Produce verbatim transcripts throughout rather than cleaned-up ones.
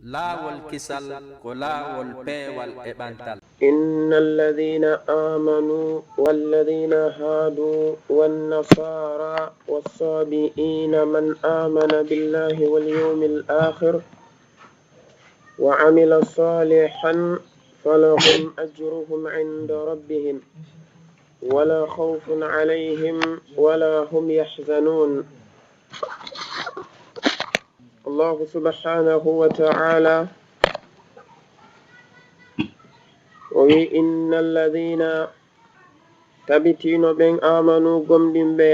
Laawol kisal ko laawol peewal e ɓantal. إن الذين آمنوا والذين هادوا والنصارى والصابئين من آمن بالله واليوم الآخر وعمل صالحا فلهم أجرهم عند ربهم ولا خوف عليهم ولا هم يحزنون. الله سبحانه وتعالى وي إن الذين tabitino ɓen آمنوا gomɗinɓe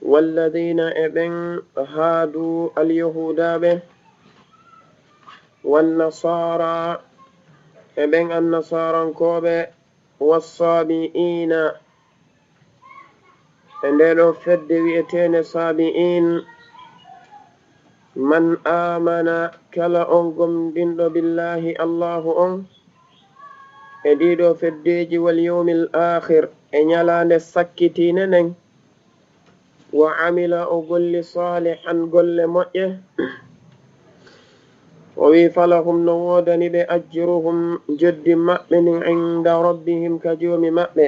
والذين e ɓen هادوا alyahudaɓe والنصارى e ɓen annasarankoɓe والصابئين e nde ɗo fedde wi'eteende sabi'in man amana kala on gomɗinɗo billahi allahu on e ɗiɗo feddeji wal yawmil akhir e ñalaande sakkitiinde nden wa amila o golli salihan golle moƴƴe o wi falahum no woodani ɓe ajruhum joddi maɓɓe ndin inda rabbihim ka joomi maɓɓe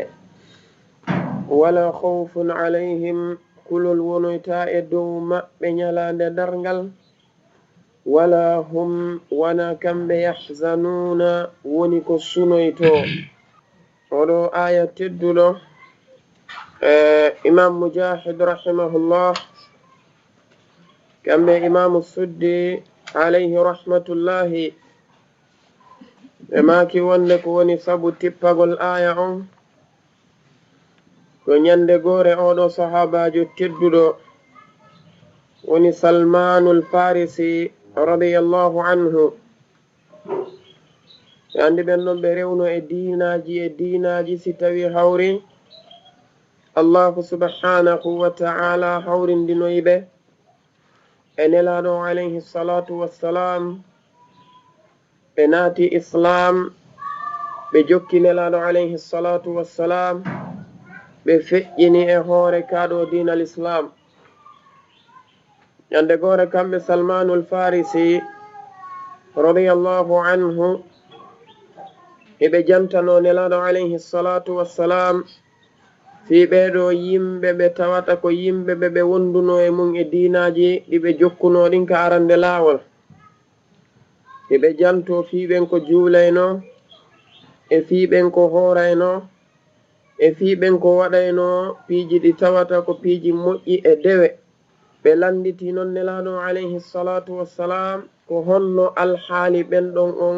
wala khawfun alayhim kulol wonoyta e dow maɓɓe ñalaande darngal wala hum wona kamɓe yahzanuna woni ko sunoyto. Oɗo aya tedduɗo e imam mujahid rahimahullah kamɓe imamu suddi alayhi rahmatullahi ɓe maaki wonde ko woni sabu tippagol aya on ko ñande goore oɗo sahabajo tedduɗo woni salmanul farisi radiyallahu anhu ɓe andi ɓen ɗon ɓe rewno e diinaji e diinaji si tawi hawri allahu subhanahu wa ta'ala hawrindinoyi ɓe e nelaɗo alayhi salatu wassalam ɓe naati islam ɓe jokki nelaɗo alayhi salatu wassalam ɓe feƴƴini e hoore kaɗo diinal islam ñande goore kamɓe salmanul farisi radiyallahu anhu hiɓe jantano nelaɗo alayhi salatu wassalam fii ɓeeɗo yimɓe ɓe tawata ko yimɓe ɓe ɓe wonduno e mum e diinaaji ɗi ɓe jokkuno ɗin ka arande laawol hiɓe janto fii ɓen ko juulayno e fii ɓen ko hoorayno e fii ɓen ko waɗayno piiji ɗi tawata ko piiji moƴƴi e dewe ɓe lannditi non nelaaɗo alayhi salatu wassalam ko honno alhaali ɓen ɗon on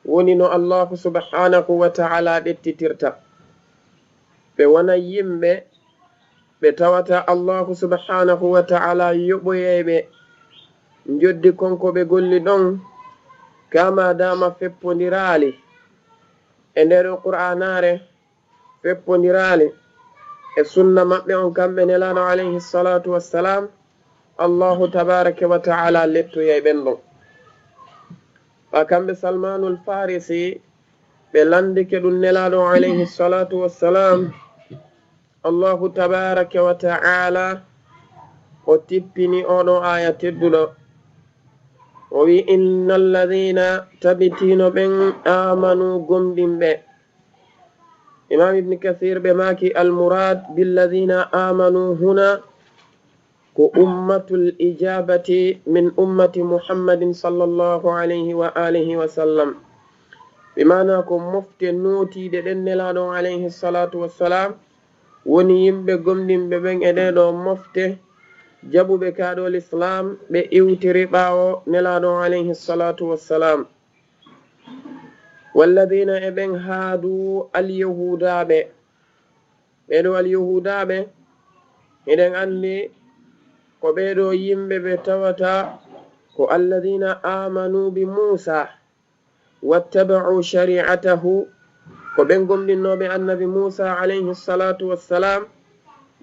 woni no allahu subhanahu wa ta'ala ɗettitirta ɓe wona yimɓe ɓe tawata allahu subhanahu wa ta'ala yoɓoyay ɓe njoddi kon ko ɓe golli ɗon kama dama feppondiraali e nder qur'anare feppondiraali e sunna maɓɓe on kamɓe nelaɗo alayhi salatu wassalam allahu tabaraka wa ta'ala lettoyay ɓen ɗon ɓa kamɓe salmanul farisi ɓe landike ɗum nelaɗo alayhi salatu wassalam allahu tabaraka wa ta'ala o tippini oɗo aya tedduɗo o wi inna alladina tabitino ɓen amanu gomɗinɓe imam ibni kathir ɓe maki almurad billadina amanu huna ko ummatul ijabati min ummati muhammadin sallallahu alayhi wa alihi wa sallam ɓe mana ko mofte notiɗe ɗen nelaɗo alayhi salatu wassalam woni yimɓe gomɗinɓe ɓen e ɗeɗo mofte jaɓuɓe kaɗo l'islam ɓe iwtiri ɓawo nelaɗo alayhi salatu wassalam walladina e ɓen haadu alyahudaɓe ɓeɗo alyahudaɓe hiɗen andi ko ɓeɗo yimɓe ɓe tawata ko alladina amanu bi musa wattaba'u shari'atahu ko ɓen gomɗinnoɓe annabi musa alayhi salatu wassalam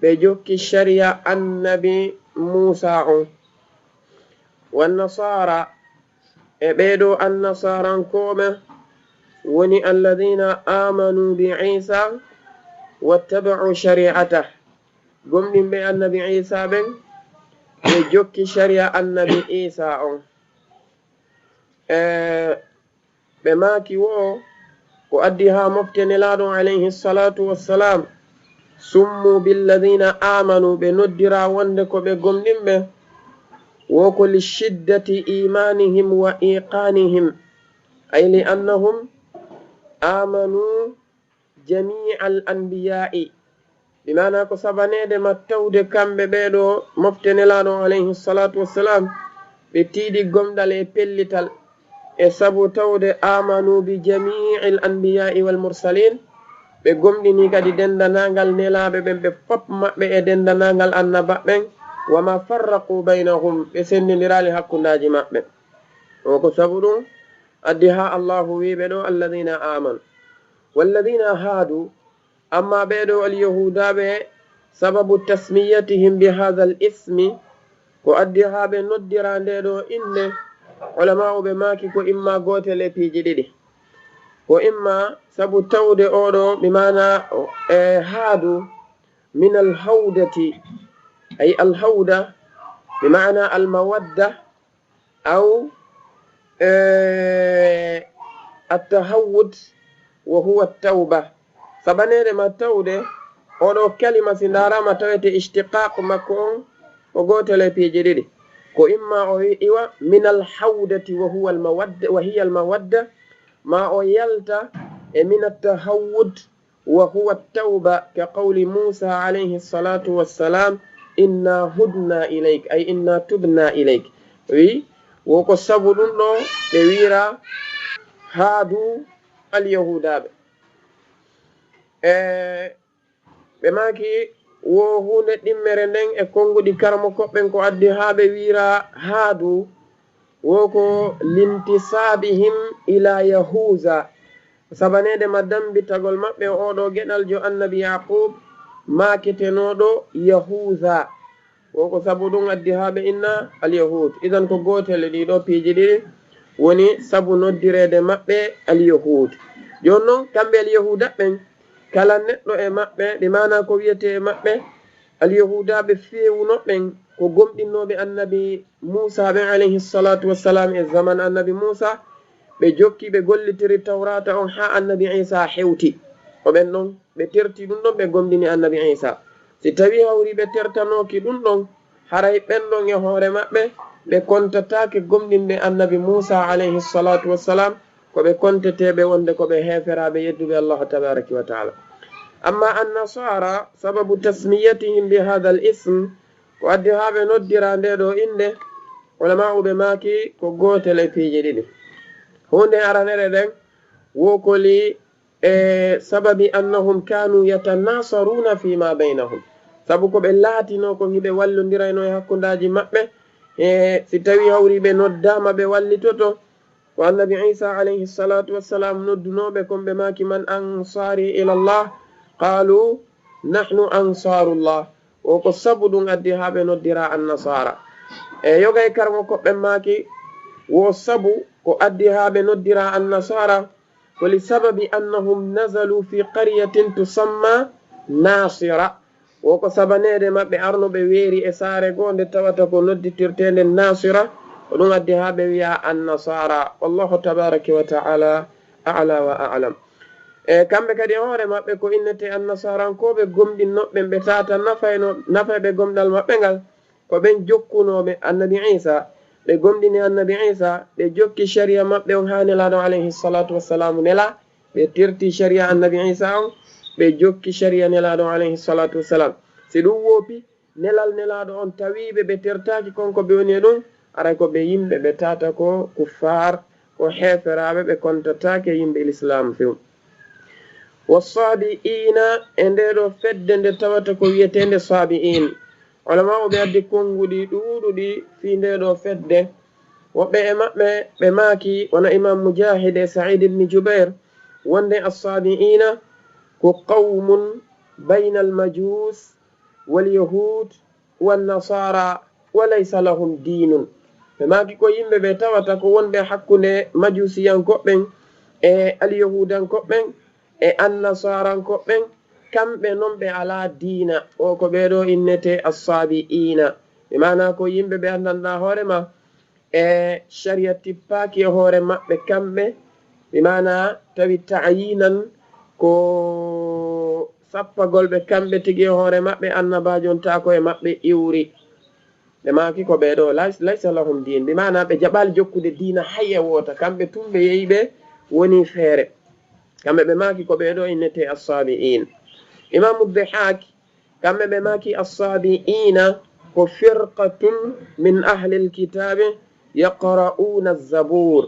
ɓe jokki shari'a annabi musa on wannasara e ɓeɗo annasarankooɓe woni alladina amanu bi isa wattaba'u shari'atah gomɗinɓe annabi isa ɓen ɓe jokki shari'a annabi Isa on. E, ɓe maaki wo, ko addi haa mofte Nelaaɗo alayhi salatu wassalam, summu billadina amanu, ɓe noddira wonde ko ɓe gomɗinɓe, wo ko li shiddati imanihim wa iqanihim, ay li annahum amanu jami'al anbiya'i, bi maana ko sabaneede ma tawde kamɓe ɓeeɗo mofte Nelaaɗo alayhi salatu wassalam, ɓe tiiɗi gomɗal e pellital, e sabu tawde amanu bi jami'il anbiya'i wal mursalin, ɓe gomɗini kadi denndanangal nelaaɓe ɓen ɓe fop maɓɓe e denndanangal annabaɓe ɓen, wa ma farraqu baynahum, ɓe senndindiraali hakkundaaji maɓɓe. O ko sabu ɗum addi haa Allahu wiiɓe ɗo alladina amanu. Walladina haadu, amma ɓeeɗo alyahuudaaɓe, sababu tasmiyatihim bi hadha al ismi, ko addi haa ɓe noddira nde ɗo innde, ulama'u ɓe maaki ko imma gootel e piiji ɗiɗi. Ko imma sabu tawde oɗo, bi maana, e, haadu min al hawdati, ay al hawda, bi maana al mawadda, aw, e, at tahawwud, wa huwa tawba. Sabaneede ma tawde, oɗo kalima si ndaarama tawete ishtiqaq makko on ko gootel e piiji ɗiɗi. Ko imma o wi-, iwa min al hawdati wa huwa al mawadda, wa hiya al mawadda, ma o yalta e min at tahawwud wa huwa at tawba, ka qawli Musa alayhi salatu wassalam, inna hudna ilayk, ay inna tubna ilayk. Wi, wo ko sabu ɗum ɗo ɓe wiira haadu alyahuudaaɓe. E, ɓe maaki wo huunde ɗimmere nden e konnguɗi karamoko ɓen ko addi haa ɓe wiira haadu, wo ko lintisabihim ila Yahuuza, sabaneede ma dammbitagol maɓɓe oɗo geɗaljo annabi Yaqub, maaketenooɗo Yahuuza. Wo ko sabu ɗum addi haa ɓe inna al-Yahud. Idan ko gootel e ɗii ɗoo piiji ɗiɗi woni sabu noddireede maɓɓe al-Yahud. Jooni noon, kamɓe al-Yahuda ɓen, kala neɗɗo e maɓɓe, bi maana ko wiyetee e maɓɓe al-Yahuda, ɓe feewuno ɓen ko gomɗinnooɓe annabi Muusa ɓen alayhi salatu wassalam e zaman annabi Muusa, ɓe jokki ɓe gollitiri Tawraata on haa annabi Iisa hewti. Ko ɓen ɗon ɓe terti ɗum ɗon, ɓe gomɗini annabi Iisa. Si tawii hawri ɓe tertanooki ɗum ɗon, haray ɓen ɗon e hoore maɓɓe, ɓe kontataake gomɗinɓe annabi Muusa alayhi salatu wassalam, ko ɓe konteteeɓe wonde ko ɓe heeferaaɓe yedduɓe Allahu tabaraka wa taala. Amma annasaara, sababu tasmiyatihim bi haadha al ism, ko addi haa ɓe noddira nde ɗoo innde, ulama'u ɓe maaki ko gootel e piiji ɗiɗi. Huunde aranere nden, wo ko li e sababi annahum kanu yatanasaruna fima baynahum. Sabu ko ɓe laatinoo kon hiɓe wallondirayno e hakkundeeji maɓɓe. E si tawii hawri ɓe noddaama ɓe wallitoto, ko annabi Iisa alayhi salatu wassalam noddunooɓe kon, ɓe maaki, man ansari ila Allah? Qalu, nahnu ansarullah. Wo ko sabu ɗum addi haa ɓe noddira annasaara. E yoga e karmo koɓɓe maaki, wo sabu ko addi haa ɓe noddira annasaara, ko li sababi annahum nazalu fi qaryatin tusamma Nasira. Wo ko sabaneede maɓɓe arno ɓe weeri e saare goo nde tawata ko nodditirteende Nasira, ko ɗum addi haa ɓe wiya annasaara. Wallahu tabaraka wa taala a'la wa a'lam. E kamɓe kadi e hoore maɓɓe ko innete annasarankooɓe gomɗinnoɓe ɓe tata nafayno, nafayɓe gomɗal maɓɓe ngal, ko ɓen jokkunooɓe annabi Iisa, ɓe gomɗini annabi Iisa, ɓe jokki shari'a maɓɓe on haa Nelaaɗo alayhi salatu wassalamu nela, ɓe terti shari'a annabi Iisa on, ɓe jokki shari'a Nelaaɗo alayhi salatu wassalam. Si ɗum woopi, nelal Nelaaɗo on tawiiɓe ɓe tertaaki kon ko ɓe woni e ɗum, aray ko ɓe yimɓe ɓe tata ko kuffaar, ko heeferaaɓe, ɓe kontataake yimɓe lislaam few. Wa saabi'iina, e ndee ɗoo fedde nde tawata ko wiyeteende saabi'iin. Ulama'u ɓe addi konnguɗi ɗuuɗuɗi fii ndee ɗoo fedde. Woɓɓe e maɓɓe ɓe maaki, wano Imaam Mujaahid e Sa'iid ibn Jubayr, wonde assaabi'iina ko qawmun bayna al-majuus wal yahuud wan nasaara wa laysa lahum diinun. Ɓe maaki ko yimɓe ɓe tawata ko wonɓe hakkunde majuusiyankoɓe ɓen e alyahuudankoɓe ɓen e annasaarankoɓe ɓen, kamɓe non ɓe alaa diina. O ko ɓee ɗoo innete assaabi'iina. Bi maana ko yimɓe ɓe anndanɗaa hoore ma, e sharia tippaaki e hoore maɓɓe kamɓe, bi maana tawi ta'yinan ko sappagol ɓe kamɓe tigi e hoore maɓɓe, annabaajo on taa ko e maɓɓe iwri. Ɓe maaki ko ɓee ɗoo, lays-, laysa lahum diin, bi maana ɓe jaɓaali jokkude diina hay e woota, kamɓe tun ɓe yehi ɓe woni feere. Kamɓe ɓe maaki ko ɓee ɗoo innetee as-Saabi'iin. Imaamu Dahhaak, kamɓe ɓe maaki as-Saabi'iina ko firqatun min ahlil kitaabi yaqra'uuna az-Zabuur.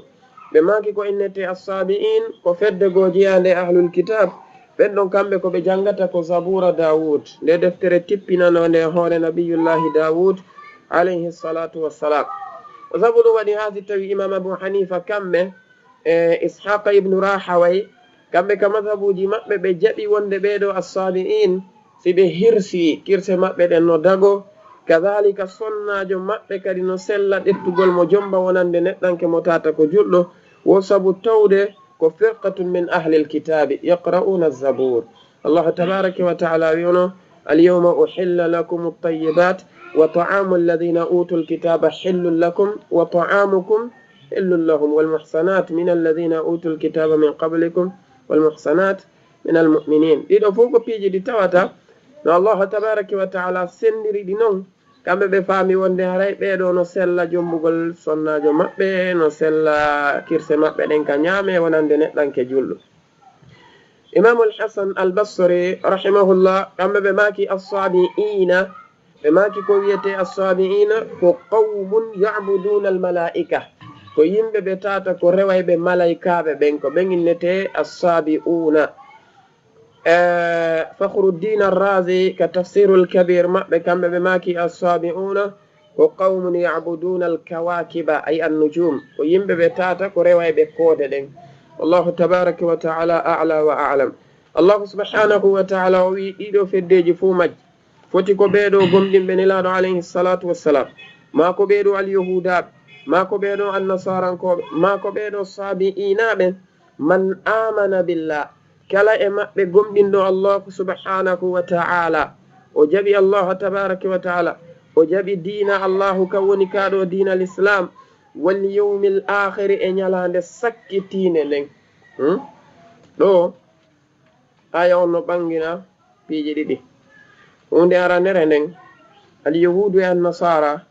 Ɓe maaki ko innetee as-Saabi'iin ko fedde goo jeyaande ahlul kitaab. Ɓen ɗon kamɓe ko ɓe janngata ko Zabuura Daawuud, nde deftere tippinanoonde e hoore Nabiyullaahi Daawuud alayhi salaatu wassalaam. Ko sabu ɗum waɗi haa si tawi Imaam Abu Haniifa kamɓe e Ishaqa ibnu Rahawayh, kamɓe ka mazhabuuji maɓɓe, ɓe jaɓi wonde ɓee ɗoo as-Saabi'iin, si ɓe hirsii, kirse maɓɓe ɗen no dago. Kadaalika, sonnaajo maɓɓe kadi no sella ɗettugol mo jomba wonande neɗɗanke mo tata ko julɗo, wo sabu tawde ko firqatun min ahlil kitaabi yaqra'uuna az-Zabuur. Allahu tabaaraka wa ta'aala wi'uno, "Al-yawma uhilla lakumu at-tayyibaat, wa ta'aamu alladhiina uutul kitaaba hillun lakum, wa ta'aamukum hillun lahum, wal muhsanaat mina alladhiina uutul kitaaba min qablikum, wal muhsanaat minal mu'miniin." Ɗiɗo fof ko piiji ɗi tawata no Allahu tabaaraka wa ta'aala senndiri ɗi non. Kamɓe ɓe faami wonde haray ɓee ɗoo no sella jombugol sonnaajo maɓɓe, no sella kirse maɓɓe ɗen ka ñaame wonande neɗɗanke julɗo. Imaamul Hasan Al-Basri, rahimahullah, kamɓe ɓe maaki as-Saabi'iina, ɓe maaki ko wiyetee as-Saabi'iina ko qawmun ya'buduuna al-malaa'ika, ko yimɓe ɓe tata ko rewayɓe malaykaaɓe ɓen, ko ɓen innetee as-Saabi'uuna. E Fakhruddin Ar-Razi ka Tafsirul Kabir maɓɓe, kamɓe ɓe maaki as-Saabi'uuna ko qawmun ya'buduuna al-kawaakiba, ay an-nujum, ko yimɓe ɓe tata ko rewayɓe koode ɗen. Wallahu tabaaraka wa ta'aala a'la wa a'lam. Allahu subhanahu wa ta'aala o wi'i ɗiɗo feddeeji fof majji foti ko ɓee ɗoo gomɗinɓe Nelaaɗo alayhi salaatu wassalaam, maa ko ɓee ɗoo al-Yahuudaaɓe, maa ko ɓee ɗoo Annasaarankooɓe, maa ko ɓee ɗoo Saabi'iinaaɓe, man aamana billah, kala e maɓɓe gomɗinɗo Allahu subhanahu wa ta'aala, o jaɓi Allahu tabaaraka wa ta'aala, o jaɓi diina Allahu kan woni kaa ɗoo diina Lislaam, wal yawmil aakhiri, e ñalaande sakkitiinde nden. Hmm? Ɗoo, aya on no ɓanngina piiji ɗiɗi. Huunde aranere nden, al-Yahuudu e Annasaara,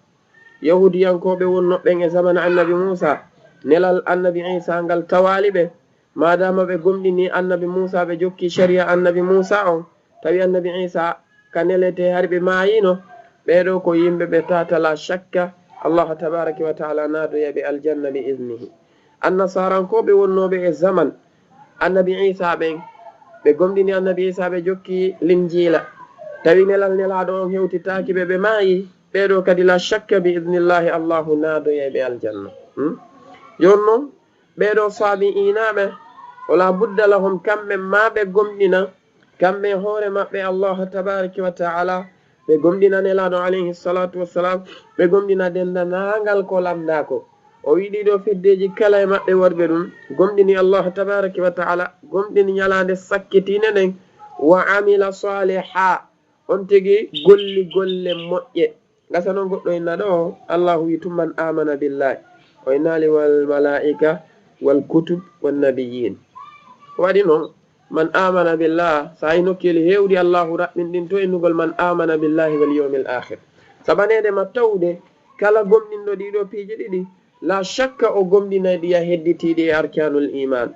Yahuudiyankooɓe wonnoo ɓen e zamana Annabi Muusaa, nelal Annabi Iisaa ngal tawaali ɓe, maadaama ɓe gomɗinii Annabi Muusaa, ɓe jokkii shari'a Annabi Muusaa on, tawi Annabi Iisaa ka neletee hari ɓe maayiino, ɓee ɗoo ko yimɓe ɓe tata laa shakka Allaahu tabaaraka wa ta'aalaa naadoyay ɓe aljanna bi iznihi. Annasaarankooɓe wonnooɓe e zaman Annabi Iisaa ɓen, ɓe gomɗini Annabi Iisaa, ɓe jokki Linjiila, tawi nelal Nelaaɗo on hewtitaaki ɓe, ɓe maayi, ɓee ɗoo kadi laa shakka bi iznillaahi Allaahu naadoyay ɓe aljanna. Hmm? Jooni non, ɓee ɗoo Saabi'iinaaɓe, walaa budda lahum kamɓe maa ɓe gomɗina, kamɓe e hoore maɓɓe Allaahu tabaaraka wa ta'aalaa, ɓe gomɗina Nelaaɗo alayhi salaatu wassalaam, ɓe gomɗina denndaangal ko landaa ko. O wi'i ɗii ɗoo feddeeji kala e maɓɓe worɓe ɗum, gomɗini Allaahu tabaaraka wa ta'aalaa, gomɗini ñalaande sakkitiinde nden, wa amila saaliha, on tigi golli golle moƴƴe. Gasa non goɗɗo inna ɗoo, Allaahu wi'i tun man aamana billaahi, o innaali wal malaa'ika wal kutub wan nabiyyiin. Ko waɗi non, man aamana billaah, saa'i nokkeeli heewɗi Allaahu raɓɓinɗinto innugol man aamana billaahi wal yawmil aakhir. Sabaneede ma tawde kala gomɗinɗo ɗii ɗoo piiji ɗiɗi, laa shakka o gomɗinay ɗi a hedditiiɗi e arkaanul iimaan.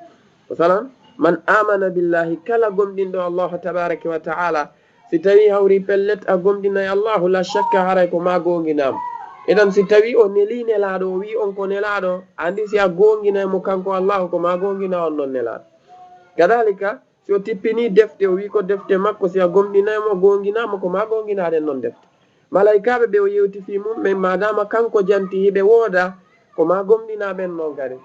Masalan, man aamana billaahi, kala gomɗinɗo Allaahu tabaaraka wa ta'aalaa, si tawii hawri pellet a gomɗinay Allaahu, laa shakka haray ko maa goonginaa mo. Idan si tawii o nelii Nelaaɗo, o wi'i on ko Nelaaɗo, a anndi si a goonginay mo kanko Allaahu, ko maa goonginaa on non Nelaaɗo. Kadaalika, si o tippinii defte, o wi'i ko defte makko, si a gomɗinay mo, a goonginaa mo, ko maa goonginaa ɗen non defte. Malaykaaɓe ɓe o yewti fii mum ɓen, maadaama kanko janti hiɓe wooda, ko maa gomɗinaa ɓen non kadi.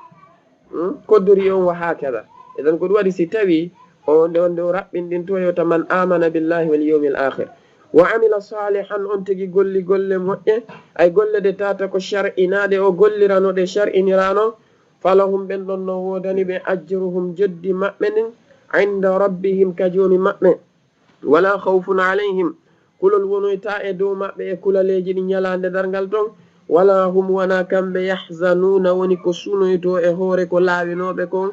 Hmm? Koddori on wa haakada. Idan ko ɗum waɗi si tawii o nde, nde o raɓɓinɗinto yewta man aamana billaahi wal yawmil aakhir. Wa amila saalihan, on tigi golli golle moƴƴe, ay golle ɗe tata ko shar'inaaɗe, o gollirano ɗe shar'iniraano, falahum, ɓen ɗon no woodani ɓe, ajruhum, joddi maɓɓe ndin, inda rabbihim, ka Joomi maɓɓe. Walaa khawfun alayhim, kulol wonoyta e dow maɓɓe e kulaleeji ɗi ñalaande darngal ton, wala hum wona kamɓe yahzanuuna woni ko sunoyto e hoore ko laawinooɓe kon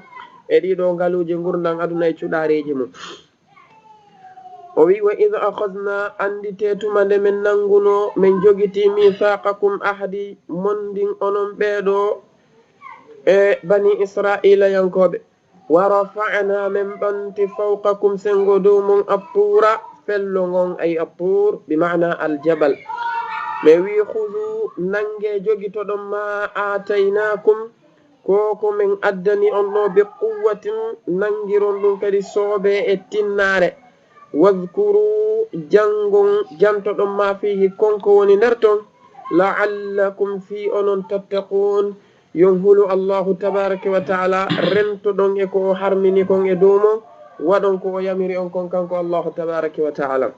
e ɗiɗo ngaluuje ngurndan aduna e cuɗaareeji mum. O wi, wa id akhadna, anndite tuma nde min nannguno, min jogiti mithaqakum, ahdi mon ndin onon ɓeeɗo e bani isra'ilayankooɓe. Wa rafa'na, min ɓanti fawqakum, senngo dow mon, attuura, fello ngon, ay attuur bi maana aljabal. Ɓe wi, khudu, nannge, jogitoɗon, ma aataynakum, ko ko min addani on ɗo, bi quwwatin, nanngiron ɗum kadi soobe e tinnaare. Wadhkuru, janngon, jantoɗon, ma fihi, kon ko woni nder ton, la'allakum, fii onon, tattaqun, yon hulu Allahu tabaraka wa ta'ala, rentoɗon e ko o harmini kon e dow mon, waɗon ko o yamiri on kon kanko Allahu tabaraka wa ta'ala.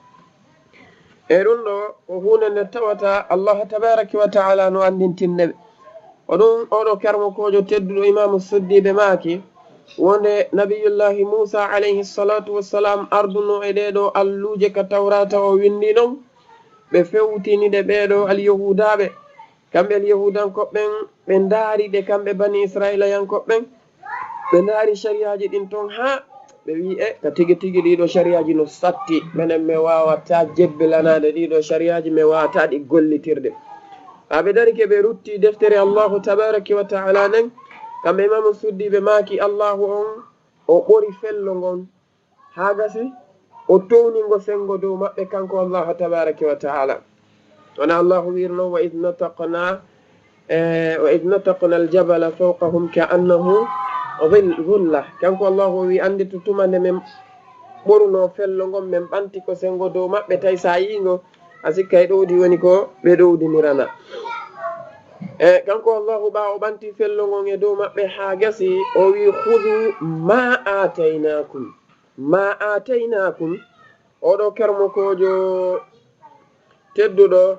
E ɗum ɗo, ko huunde nde tawata Allahu tabaraka wa ta'ala no anndintinde ɓe. O ɗum, oɗo karmokoojo tedduɗo Imaamu Suddi ɓe maaki, wonde Nabiyullahi Muusa alayhi salatu wassalam arduno e ɗee ɗo alluuje ka Tawraata o winndi ɗon, ɓe fewtini ɗe ɓee ɗo alyahuudaaɓe, kamɓe alyahuudankoɓe ɓen, ɓe ndaari ɗe kamɓe bani Isra'ilayankoɓe ɓen, ɓe ndaari sariyaaji ɗin ton haa ɓe wi'i, e, ka tigi tigi ɗii ɗo sariyaaji no satti, menen mi waawataa jebbilanaade ɗii ɗo sariyaaji, mi waawataa ɗi gollitirde. Haa ɓe darike ɓe rutti deftere Allahu tabaraka wa ta'ala nden, kamɓe Imaamu Suddi ɓe maaki Allahu on o ɓori fello ngon, haa gasi o towni ngo senngo dow maɓɓe kanko Allahu tabaraka wa ta'ala. Wona Allahu wi'irno, wa id nataqna, e, wa id nataqna aljabala fawqahum ka annahu dhil-, dhulla. Kanko Allahu o wi, anndito tuma nde min ɓoruno fello ngon, min ɓanti ko senngo dow maɓɓe, tawi sa yi'i ngo, a sikka e ɗowdi woni ko ɓe ɗowdinirana. E, kanko Allahu ɓaawo ɓanti fello ngon e dow maɓɓe haa gasi, o wi, khudu ma aataynakum. Ma aataynakum, oɗo karmokoojo tedduɗo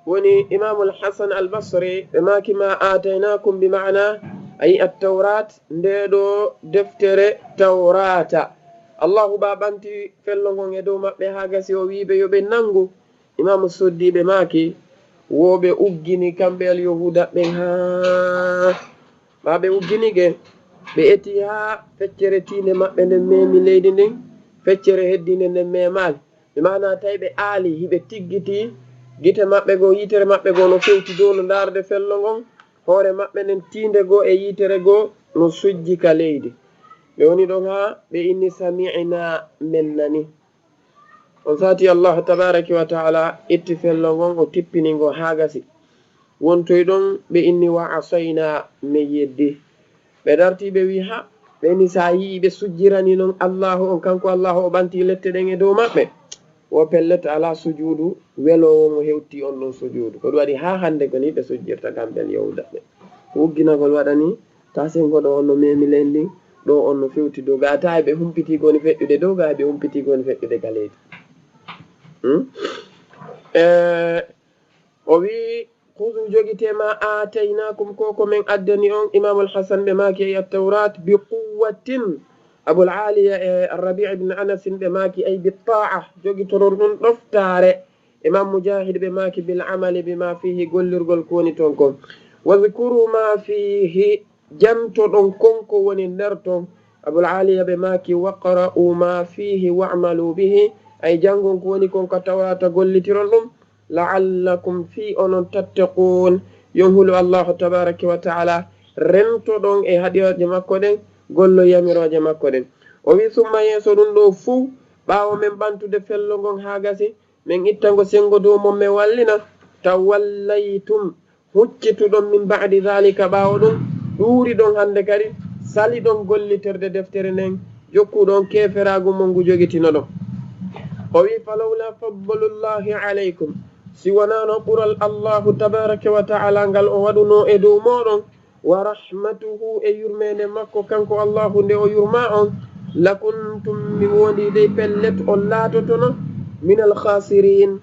woni Imaamul Hasan Al Basri, ɓe maaki, ma aataynakum bi maana, ay at-Tawrat, nde ɗo deftere Tawrata. Allahu ba ɓanti fello ngon e dow maɓɓe haa gasi, o wi'i ɓe yo ɓe nanngu. Imaamu Suddi ɓe maaki, wo ɓe uggini kamɓe alyahuuda ɓen haa, ɓaa ɓe uggini ge, ɓe eti haa feccere tiinde maɓɓe nden meemi leydi ndin, feccere heddiinde nden meemaali. Bi maana tawi ɓe aali, hiɓe tiggiti, gite maɓɓe goo, yitere maɓɓe goo no fewti dow no ndaarde fello ngon, hoore maɓɓe nden tiinde goo e yitere goo no sujji ka leydi. Ɓe woni ɗon haa ɓe inni, sami'na, men nani. On saati Allahu tabaraka wa ta'ala itti fello ngon, o tippini ngo haa gasi. Wontoy ɗon ɓe inni, wa asayna, men yeddi. Ɓe darti ɓe wi, ha, ɓe ni sa yi'i ɓe sujjirani non Allahu on, kanko Allahu o ɓanti lette ɗen e dow maɓɓe. Wo pellet alaa sujuudu weloowo mo hewti on ɗon sujuudu. Ko ɗum waɗi haa hannde ko ni ɓe sujjirta kamɓe alyahuuda ɓe. Wugginagol waɗani, ta sengo ɗo on no meemi leydi, ɗo on no fewti dow. Ga tawi ɓe humpiti goni feƴƴude dow, ga ɓe humpiti goni feƴƴude ka leydi. Hmm? Eh, o wi, "Khudu, jogite ma aataynakum, ko ko men addani on." Imamul Hasan ɓe maaki, "Ay at-Tawrat bi quwwatin." Abul Aliya e Rabi' ibn Anas ɓe maaki, "Ay bi ta'a, jogitoron ɗum ɗoftaare." Imam Mujahid ɓe maaki, "Bil amali bima fihi, gollirgol ko woni toon kon. Wadhkuru ma fihi, jantoɗon kon ko woni nder ton." Abul Aliya ɓe maaki, "Waqra'u ma fihi wa'malu bihi." Ay, janngon ko woni kon ka Tawrata, gollitiron ɗum. "La'allakum, fii onon, tattaqun, yon hulu Allahu tabaraka wa ta'ala, rentoɗon e haɗirooje makko ɗen, gollo yamirooje makko ɗen." O wi, "Summa, yeeso ɗum ɗo fuu, ɓaawo men ɓantude fello ngon haa gasi, men itta ngo sengo dow mon, men wallina, tawallaytum, huccituɗon, min ba'di dhalika, ɓaawo ɗum, ɗuuriɗon hannde kadi, saliɗon gollitorde deftere nden, jokkuɗon keeferaagu mon ngu jogitinoɗon." O wi, "Falawla fadlullahi alaykum, si wonaano ɓural Allahu tabaraka wa ta'ala ngal o waɗuno e dow mooɗon, wa rahmatuhu, e yurmeende makko kanko Allahu nde o yurma on, lakuntum, mi wondi dey pellet on laatotono minal khasirin,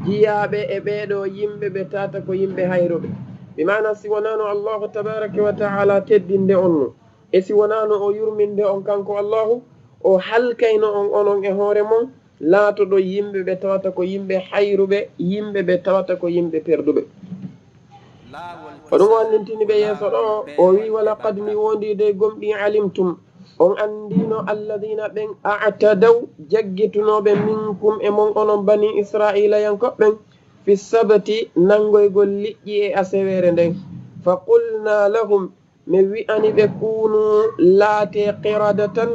jiyaaɓe e ɓeeɗo yimɓe ɓe tata ko yimɓe hayruɓe." Bi maana, si wonaano Allahu tabaraka wa ta'ala teddinde on no, e si wonaano o yurminde on kanko Allahu, o halkayno on onon e hoore mon, laatoɗo yimɓe ɓe tawata ko yimɓe hayruɓe, yimɓe ɓe tawata ko yimɓe perduɓe. Ko ɗum o anndintini ɓe yeeso ɗo, o wi, "Wala qad mi wondi de gomɗi alimtum, on anndino alladina ɓen a'tadaw, jaggitunooɓe minkum e mon onon bani Isra'ilayankoɓe ɓen, fi sabti nanngoygol liƴƴi e aseweere nden. Fa qulna lahum, mi wi'ani ɓe, kunu laate qiradatan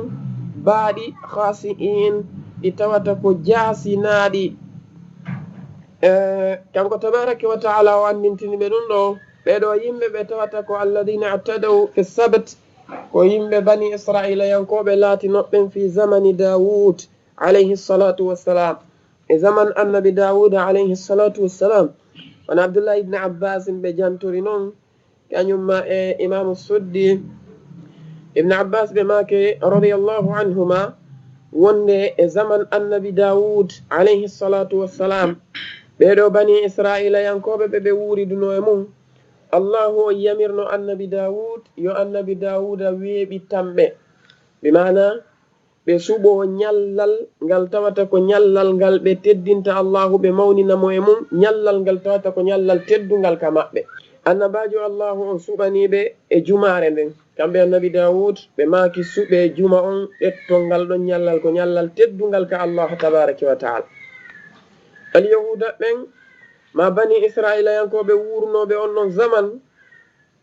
baaɗi khasi'in, ɗi tawata ko jaasinaaɗi." Eh, kanko tabaraka wa ta'ala o anndintini ɓe ɗum ɗo, ɓee ɗo yimɓe ɓe tawata ko alladina atadaw fi sabt, ko yimɓe bani Isra'ilayankooɓe laatinoɓɓen fi zamani Dawud alayhi salatu wassalam. E zaman annabi Dawud alayhi salatu wassalam, on Abdullah ibn Abbas ɓe jantori non, kañum ma e Imamu Suddi. Ibn Abbas ɓe maake, radiyallahu anhuma, wonde e zaman annabi Dawud, alayhi salatu wassalam, ɓee ɗo bani Isra'ilayankooɓe ɓe ɓe wuuriduno e mum, Allahu on yamirno annabi Dawud, yo annabi Dawuda weeɓitan ɓe. Bi maana, ɓe suɓoo ñallal ngal tawata ko ñallal ngal ɓe teddinta Allahu, ɓe mawnina mo e mum, ñallal ngal tawata ko ñallal teddungal ka maɓɓe. Annabaajo Allahu on suɓanii ɓe e jumaare nden. Kamɓe annabi Dawud, ɓe maaki suɓee juma on, ƴetton ngal ɗon ñallal, ko ñallal teddungal ka Allahu tabaraka wa ta'ala. Alyahuuda ɓen, ma bani Isra'ilayankooɓe wuurnooɓe on ɗon zaman,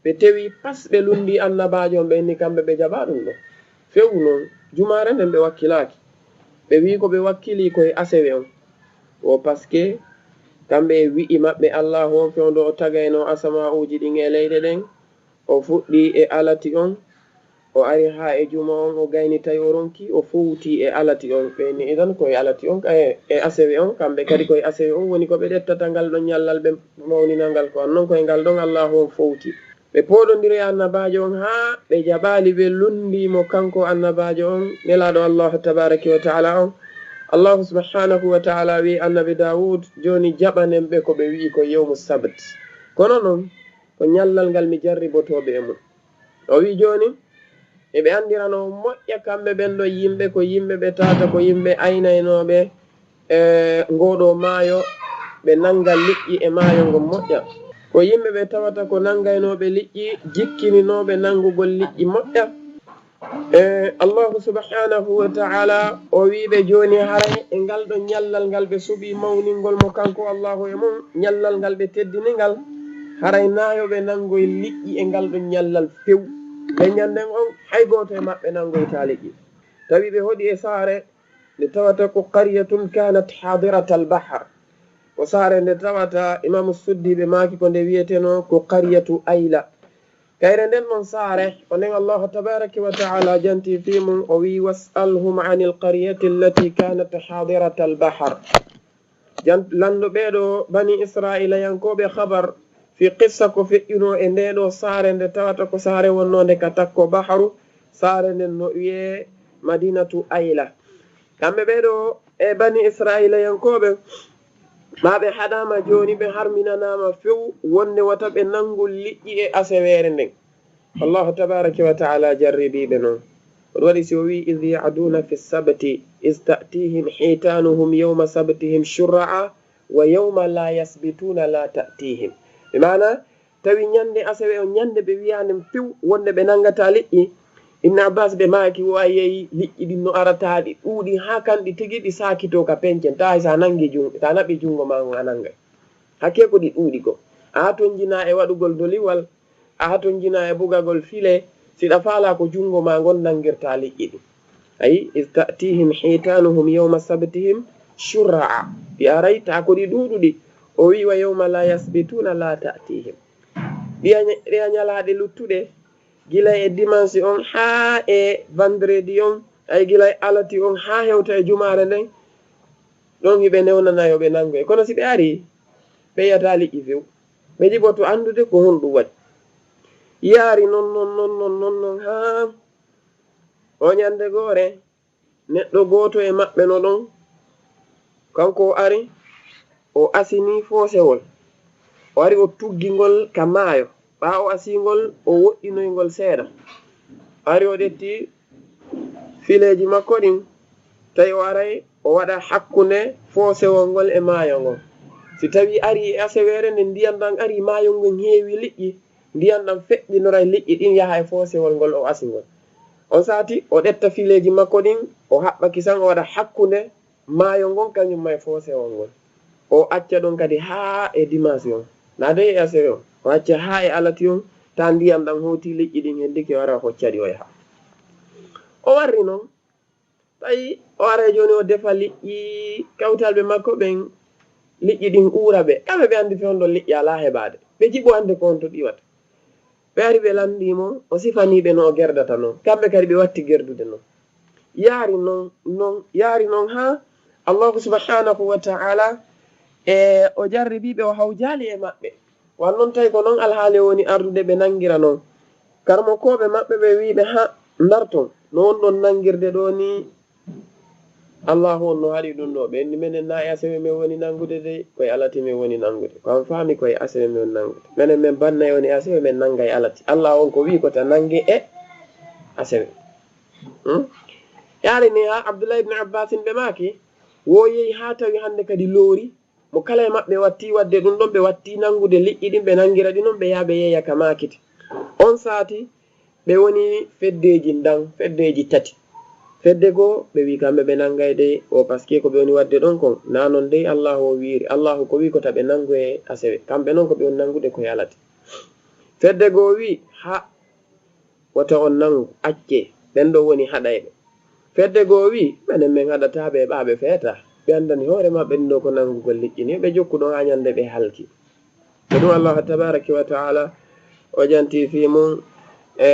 ɓe tewi pas, ɓe lunndii annabaajo on, ɓe inni kamɓe ɓe jaɓaa ɗum ɗo. Fewu non, jumaare nden ɓe wakkilaaki. Ɓe wi'i ko ɓe wakkilii ko e asewe on. Wo parce que kamɓe e wi'i maɓɓe Allahu on fewndo o tagayno asama'uuji ɗin e leyɗe ɗen, o fuɗɗii e alati on, o ari haa e juma on, o gayni tawi o ronki, o fowti e alati on. Ɓe inni idan ko e alati on, ka e, e asewe on, kamɓe kadi ko e asewe on woni ko ɓe ƴettata ngal ɗon ñallal, ɓe mawnina ngal. Ko non ko e ngal ɗon Allahu on fowti. Ɓe pooɗondiri e annabaajo on haa ɓe jaɓaali, ɓe lunndii mo kanko annabaajo on, nelaaɗo Allahu tabaraka wa ta'ala on. Allahu subhanahu wa ta'ala wi'i annabi Dawud, jooni jaɓanen ɓe ko ɓe wi'i ko yawmu sabt. Kono non, ko ñallal ngal mi jarribotoo ɓe e mum. O wi'i jooni, eɓe anndirano moƴƴa kamɓe ɓen ɗo yimɓe, ko yimɓe ɓe tawata ko yimɓe aynaynooɓe, e ngoo ɗoo maayo, ɓe nannga liƴƴi e maayo ngon moƴƴa. Ko yimɓe ɓe tawata ko nanngaynooɓe liƴƴi, jikkininooɓe nanngugol liƴƴi moƴƴa. E Allahu subhanahu wa ta'ala o wi'i ɓe jooni, haray e ngal ɗon ñallal ngal ɓe suɓii mawningol mo kanko Allahu e mum, ñallal ngal ɓe teddini ngal, haray naa yo ɓe nanngoy liƴƴi e ngal ɗon ñallal few. Ɓe ñannden on, hay gooto e maɓɓe nanngoytaa liƴƴi. Tawi ɓe hoɗi e saare nde tawata ko qaryatun kanat hadiratal bahar. Ko saare nde tawata, Imamu Suddi ɓe maaki ko nde wi'etenoo ko qaryatu Ayla. Kayre nden ɗon saare, o nden Allahu tabaraka wa ta'ala janti fii mum, o wi'i, "Was'alhum anil qaryati allati kanat hadiratal bahar." Jan-, lanndo ɓee ɗo bani Isra'ilayankooɓe habar fii qissa ko feƴƴunoo e ndee ɗoo saare nde tawata ko saare wonnoonde ka takko baharu, saare nden no wi'ee Madinatu Ayla. Kamɓe ɓee ɗo e bani Isra'ilayankooɓe, maa ɓe haɗaama jooni, ɓe harminanaama few wonde wota ɓe nanngu liƴƴi e aseweere nden. Allahu tabaraka wa ta'ala jarribii ɓe non. Ko ɗum waɗi si o wi'i, "Idh ya'duna fi sabti, idh ta'tihim hitanuhum yawma sabtihim shurra'a, wa yawma la yasbituna la ta'tihim." Bi maana, tawi ñande asewe on, ñande ɓe wi'aande few wonde ɓe nanngataa liƴƴi. Ibn Abbas ɓe maaki, wo a yehi liƴƴi ɗin no arata, ɗi ɗuuɗi haa kan ɗi tigi ɗi saakitoo ka pencen. Tawi sa nanngi jun-, sa naɓi junngo maa ngon a nanngay. Hakkee ko ɗi ɗuuɗi ko. A hatonjinaa e waɗugol doliwal, a hatonjinaa e bugagol file, si ɗa faalaa ko junngo maa ngon nanngirta liƴƴi ɗin. Ayi, "Iz ta'tihim hitanuhum yawma sabtihim shurra'a." Ɗi aray, taa ko ɗi ɗuuɗuɗi. O wi'i, "Wa yawma la yasbituna la ta'tihim." Ɗiya ña-, ɗiya ñalaaɗe luttuɗe, gila e dimanche on haa e vendredi on, ay gila e alati on haa hewta e jumaare nden, ɗon hiɓe newnana yo ɓe nanngoy. Kono si ɓe ari, ɓe yi'ataa liƴƴi few. Ɓe jiɓoto anndude ko honɗum waɗi. Yaari non, non, non, non, non, non, haa o ñande goore, neɗɗo gooto e maɓɓe no ɗon, kanko o ari, o asini foosewol. O ari o tuggi ngol ka maayo. Ɓaawo o asii ngol, o woɗɗinoy ngol seeɗa. O ari o ƴetti fileeji makko ɗin, tawi o aray, o waɗa hakkunde foosewol ngol e maayo ngol. Si tawii arii e aseweere, nde ndiyam ɗam arii, maayo ngon heewi liƴƴi, ndiyam ɗam feƴƴinoray liƴƴi ɗin, yaha e foosewol ngol o asi ngol. On saati, o ƴetta fileeji makko ɗin, o haɓɓa kisan, o waɗa hakkunde maayo ngon kañum ma e foosewol ngol. O acca ɗon kadi haa e dimanche on. Naa dey e asewe on. O acca haa e alati on, taa ndiyam ɗam hootii liƴƴi ɗin, heddike o ara o hocca ɗi o yaha. O warri non, tawi o aray jooni o defa liƴƴi, kawtalɓe makko ɓen, liƴƴi ɗin uura ɓe. Kamɓe ɓe anndi fewndo liƴƴi alaa heɓaade. Ɓe jiɓu annde ko honto ɗi iwata. Ɓe ari ɓe lanndii mo, o sifanii ɓe no o gerdata non. Kamɓe kadi ɓe watti gerdude non. Yaari non, non, yaari non haa Allahu subhanahu wa ta'ala, e, o jarribii ɓe, o hawjaali e maɓɓe. Wan non tawi ko non alhaali o woni ardude ɓe nanngira non. Karamokooɓe maɓɓe ɓe wi'i ɓe, "Ha, ndarton, no on ɗon nanngirde ɗoo nii?" Allahu on no haɗi ɗum ɗoo. Ɓe inni, "Menen na e asewe men woni nanngude dey, ko e alati men woni nanngude. Ko an faami ko e asewe men woni nanngude. Menen men bannay woni asewe, men nannga e alati. Allahu on ko wi'i ko ta nannge e asewe." Hmm? Yaari ni haa Abdullahi ibn Abbasin ɓe maaki, wo yehi haa tawi hannde kadi loori, mo kala e maɓɓe watti waɗde ɗum ɗon, ɓe watti nanngude liƴƴi ɗin, ɓe nanngira ɗi non, ɓe yaha ɓe yeeya ka maakiti. On saati, ɓe woni feddeeji ndan, feddeeji tati. Fedde goo, ɓe wi'i kamɓe ɓe nanngay dey, o, parce que ko ɓe woni waɗde ɗon kon, naa non dey Allahu o wi'iri. Allahu ko wi'i ko ta ɓe nanngu e asewe. Kamɓe non ko ɓe woni nanngude ko e alati. Fedde goo wi'i, ha, wota on nanngu, accee, ɓen ɗoo woni haɗayɓe. Fedde goo wi'i, menen men haɗataa ɓe, ɓaa ɓe feeta. Ɓe anndani hoore maɓɓe ɗum ɗoo ko nanngugol liƴƴi nii, ɓe jokku ɗon haa ñannde ɓe halki. Ko ɗum Allahu tabaaraka wa ta'ala o janti fii mum, e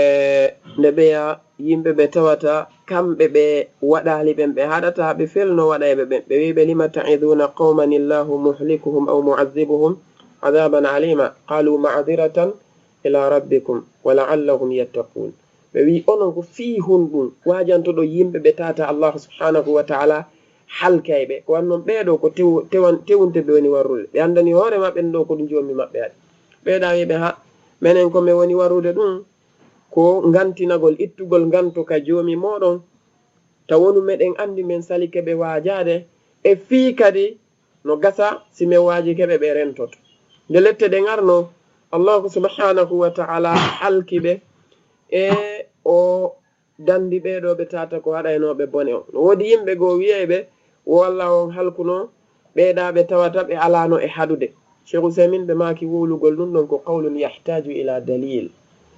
nde ɓeya yimɓe ɓe tawata kamɓe ɓe waɗaali ɓen, ɓe haɗataa ɓe felno waɗayɓe ɓen. Ɓe wi'i ɓe, "Lima ta'iduna qawman Allahu muhlikuhum aw mu'adhibuhum adhaban alima?" Qalu, "Ma'dhiratan ila rabbikum wa la'allahum yattaqun." Ɓe wi'i, "Onon ko fii honɗum waajantoɗon yimɓe ɓe tata Allahu subhanahu wa ta'ala halkay ɓe? Ko wan non ɓee ɗoo ko tew-, tewan-, tewunte ɓe woni warrude. Ɓe anndani hoore maɓɓe ɗum ɗoo ko ɗum Joomi maɓɓe waɗi." Ɓee ɗaa wi'i ɓe, "Ha, menen ko men woni warrude ɗum ko ngantinagol, ittugol nganto ka Joomi mooɗon. Ta wonu meɗen anndi men salike ɓe waajaade, e fii kadi no gasa si men waajike ɓe, ɓe rentoto." Nde lette ɗen arno, Allahu subhanahu wa ta'ala halki ɓe, e o danndi ɓee ɗoo ɓe tata ko haɗaynooɓe bone on. No woodi yimɓe goo wi'ay ɓe, wo Allah on halkuno ɓee ɗaa ɓe tawata ɓe alaano e haɗude. Cheikh Uthaymin ɓe maaki wowlugol ɗum ɗon ko qawlun yahtaju ila dalil.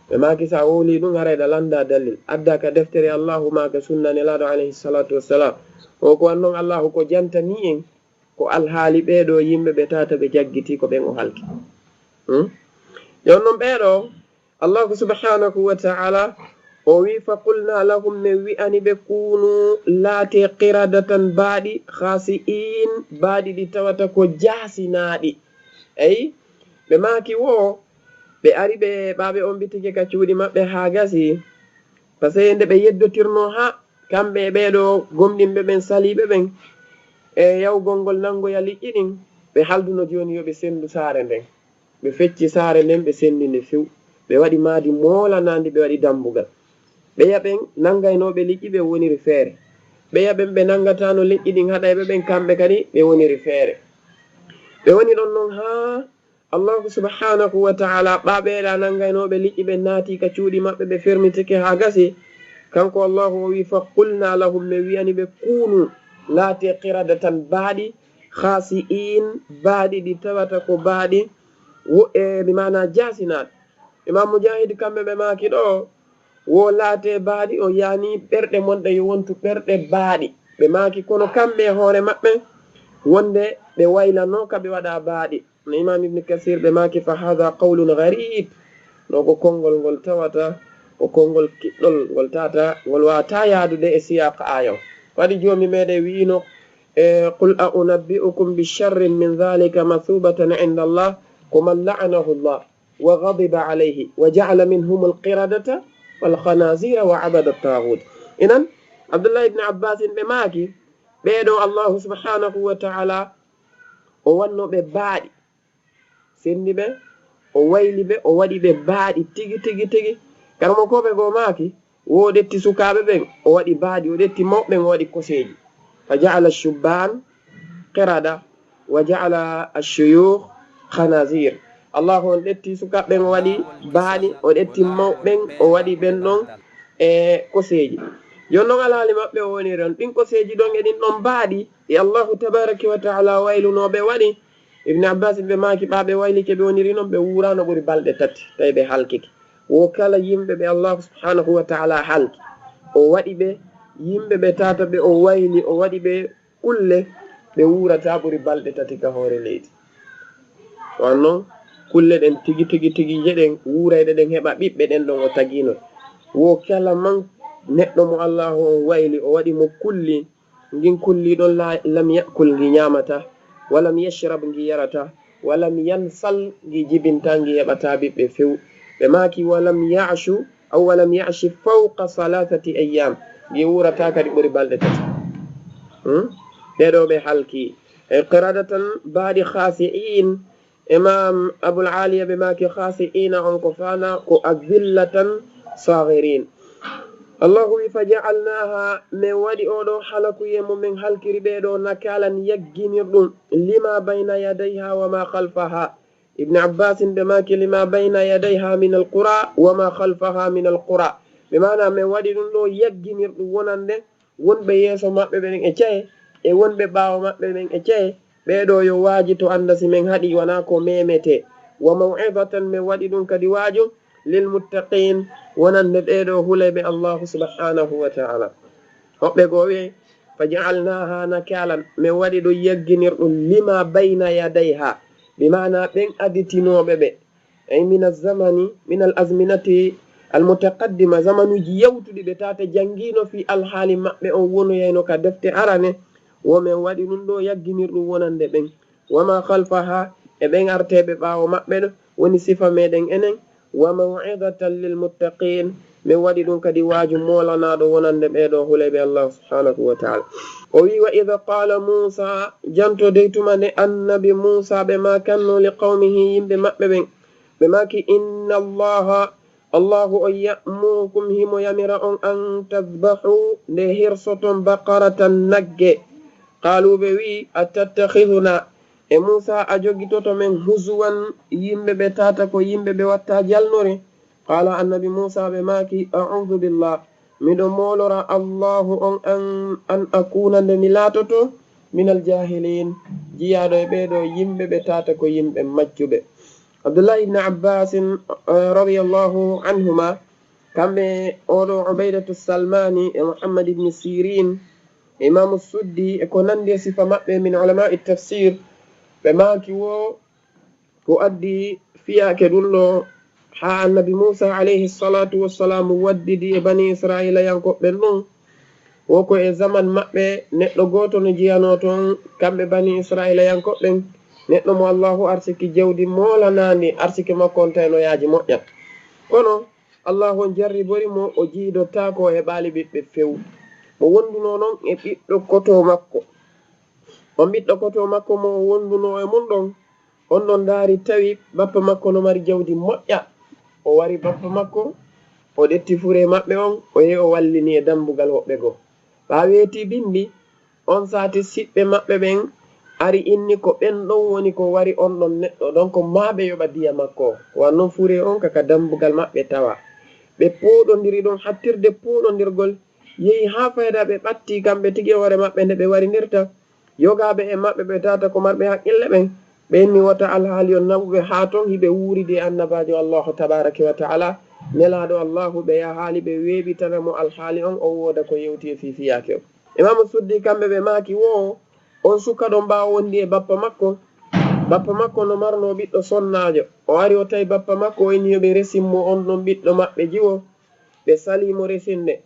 Ɓe maaki sa wowli ɗum haray ɗa lannda dalil. Adda ka deftere Allahu maa ka sunna Nelaaɗo alayhi salatu wassalam. O ko wan non Allahu ko jantani en ko alhaali ɓee ɗoo yimɓe ɓe tata ɓe jaggiti ko ɓen o halki. Hmm? Jon non ɓee ɗoo, Allahu subhanahu wa ta'ala o wi'i, "Fa qulna lahum," men wi'ani ɓe, "Kunu, laate, qiradatan, baaɗi, khasi'in, baaɗi ɗi tawata ko jaasinaaɗi." Eyi, ɓe maaki wo, ɓe ari ɓe ɓaa ɓe ombitike ka cuuɗi maɓɓe haa gasi. Parce que nde ɓe yeddotirno haa kamɓe e ɓee ɗoo gomɗinɓe ɓen, saliiɓe ɓen, e yawgol ngol nanngoya liƴƴi ɗin, ɓe halduno jooni yo ɓe senndu saare nden. Ɓe fecci saare nden, ɓe senndi nde few. Ɓe waɗi maadi moolanaandi, ɓe waɗi dambugal. Ɓeya ɓen nanngaynooɓe liƴƴi ɓe woniri feere. Ɓeya ɓen ɓe nanngataano liƴƴi ɗin haɗayɓe ɓen, kamɓe kadi ɓe woniri feere. Ɓe woni ɗon non haa Allahu subhanahu wa ta'ala, ɓaa ɓee ɗaa nanngaynooɓe liƴƴi ɓen naati ka cuuɗi maɓɓe, ɓe fermitike haa gasi. Kanko Allahu o wi'i, "Fa qulna lahum," men wi'ani ɓe, "Kunu, laate, qiradatan, baaɗi, khasi'in, baaɗi ɗi tawata ko baaɗi, wo-, e, bi maana jaasinaaɗi." Imam Mujahid kamɓe ɓe maaki ɗoo, wo laate baaɗi, o yaani ɓerɗe mon ɗe yo wontu ɓerɗe baaɗi. Ɓe maaki, kono kamɓe e hoore maɓɓe, wonde ɓe waylanoo ka ɓe waɗa baaɗi. No Imam Ibn Kasir ɓe maaki, "Fa hadha qawlun gharib." Ɗoo ko konngol ngol tawata, ko konngol kiɗɗol, ngol tata, ngol waawataa yaadude e siyaq aaya on. Waɗi Joomi meɗen wi'ino, e, "Qul a unabbi'ukum bi sharrin min dhalika mathubatan inda Allah, ko man la'anahu Allah, wa ghadiba alayhi, wa ja'ala minhum al-qiradata wal khanazira wa abada at-taghut." Inan, Abdullah ibn Abbas en ɓe maaki, ɓee ɗoo Allahu subhanahu wa ta'ala o wanno ɓe baaɗi, senndi ɓe, o wayli ɓe, o waɗi ɓe baaɗi tigi, tigi, tigi. Karamokooɓe goo maaki, wo o ƴetti sukaaɓe ɓen, o waɗi baaɗi, o ƴetti mawɓe ɓen, o waɗi koseeji. فجعل الشبان قردة وجعل الشيوخ خنازير. Allahu on ƴetti sukaaɓe ɓen, o waɗi baaɗi, o ƴetti mawɓe ɓen, o waɗi ɓen ɗon e koseeji. Jooni non alhaali maɓɓe o woniri on, ɗin koseeji ɗon e ɗin ɗon baaɗi, e Allahu tabaaraka wa ta'ala waylunoo ɓe waɗi. Ibn Abbas ɓe maaki ɓaa ɓe waylike ɓe woniri non, ɓe wuuraano ɓuri balɗe tati, tawi ɓe halkike. Wo kala yimɓe ɓe Allahu subhanahu wa ta'ala halki, o waɗi ɓe, yimɓe ɓe tata ɓe o wayli, o waɗi ɓe kulle, ɓe wuurata ɓuri balɗe tati ka hoore leydi. Wan non, kulle ɗen tigi, tigi, tigi je ɗen wuurayɗe ɗen heɓa ɓiɓɓe ɗen ɗon o tagino. Wo kala man neɗɗo mo Allahu on wayli, o waɗi mo kulli, ngin kulli ɗon la-, lam ya'kul ngi ñaamata, wa lam yashrab ngi yarata, wa lam yansal ngi jibinta ngi heɓata ɓiɓɓe few. Ɓe maaki, wa lam ya'shu, aw wa lam ya'shi fawqa salasati ayyam. Ngi wuurata kadi ɓuri balɗe tati. Hmm? Ɓe ɗo ɓe halki. E qiradatan ba'di khasi'in, Imam Abul Aliya ɓe maaki khasi'ina on ko fana ko azillatan saghirin. Allahu wi, "Fa ja'alnaha", min waɗi oɗo halakuye mo min halkiri ɓe ɗo nakalan yagginirɗum, "lima bayna yadayha wa ma khalfaha." Ibn Abbasin ɓe maaki, "Lima bayna yadayha min alqura wa ma khalfaha min alqura." Ɓe maana min waɗi ɗum ɗo yagginirɗum wonande wonɓe yeeso maɓɓe ɓen e ceye, e wonɓe ɓaawo maɓɓe ɓen e ceye, ɓee ɗo yo waajito annda si men haɗi wanaa ko memete. Wa maw'izatan, men waɗi ɗum kadi waajo, lil muttaqin, wonande ɓee ɗo huleyɓe Allahu subhanahu wa ta'ala. Hoɓɓe goo wi'ay, "Fa ja'alnaha nakalan", men waɗi ɗum yagginirɗum, "lima bayna yadayha", bi maana ɓen aditinooɓe ɓe, ay min azamani, min al azminati al mutaqaddima, zamanuuji yawtuɗi ɓe tata janngiino fii alhaali maɓɓe on wonoyayno ka defte arane, wo men waɗi ɗum ɗo yagginirɗum wonande ɓen. Wa ma khalfaha, e ɓen arteeɓe ɓaawo maɓɓe ɗo, woni sifa meɗen enen, wa maw'izatan lil muttaqin, men waɗi ɗum kadi waaju moolanaaɗo wonande ɓee ɗo huleyɓe Allah subhanahu wa ta'ala. O wi, "Wa idha qala Musa", janto dey tuma nde annabi Musa ɓe maakanno li qawmihi, yimɓe maɓɓe ɓen, ɓe maaki, "Inna Allaha, Allahu on ya'murukum, himo yamira on, an tadhbahu, nde hirsoton, baqaratan, nagge." Qalu, ɓe wi, "Atattakhidhuna", e Musa, "a jogitoto men huzuwan, yimɓe ɓe tata ko yimɓe ɓe watta jalnore?" Qala, annabi Musa ɓe maaki, "A'udhu billah, miɗo moolora Allahu on an, an akuna, nde mi laatoto, minal jahilin, jiyaaɗo e ɓee ɗo yimɓe ɓe tata ko yimɓe majjuɓe." Abdullah ibn Abbasin, eh, radiyallahu anhuma, kamɓe oɗo Ubaydatu Salmani e Muhammad ibn Sirin, Imamu Suddi e ko nandi e sifa maɓɓe min ulama'i tafsir, ɓe maaki wo ko addi fiyaake ɗum ɗo haa annabi Musa alayhi salatu wassalam waddidi e bani Isra'ilayankoɓe ɓen ɗum, wo ko e zaman maɓɓe neɗɗo gooto no jiyanoo toon, kamɓe bani Isra'ilayankoɓe ɓen, neɗɗo mo Allahu arsiki jawdi moolanaandi, arsike makko on tawi no yaaji moƴƴa. Kono Allahu on jarribori mo, o jiidotaako o heɓaali ɓiɓɓe few. Mo wondunoo noon e ɓiɗɗo koto makko. On ɓiɗɗo koto makko mo o wondunoo e mum ɗon, on ɗon ndaari tawi bappa makko no mari jawdi moƴƴa. O wari bappa makko, o ƴetti fure maɓɓe on, o yehi o wallini e dambugal woɓɓe goo. Ɓaa weeti bimbi, on saati siɓɓe maɓɓe ɓen ari inni ko ɓen ɗon woni ko wari on ɗon neɗɗo, donc maa ɓe yoɓa diya makko. Ko wan non fure on ka, ka dambugal maɓɓe tawa. Ɓe pooɗondiri ɗon hattirde pooɗondirgol, yehi haa fayda ɓe ɓatti kamɓe tigi e hoore maɓɓe nde ɓe warindirta. Yogaaɓe e maɓɓe ɓe tata ko marɓe haqqille ɓen, ɓe inni wota alhaali on naɓuɓe haa ton hiɓe wuuridi e annabaajo Allahu tabaraka wa ta'ala, nelaaɗo Allahu, ɓe yahaali ɓe weeɓitana mo alhaali on, o wooda ko yewti e fii fiyaake on. Imaamu Suddi kamɓe ɓe maaki wo, on suka ɗon ɓaawo wondi e bappa makko. Bappa makko no marnoo ɓiɗɗo sonnaajo. O ari o tawi bappa makko, o inni yo ɓe resin mo on ɗon ɓiɗɗo maɓɓe jiwo. Ɓe salii mo resinde.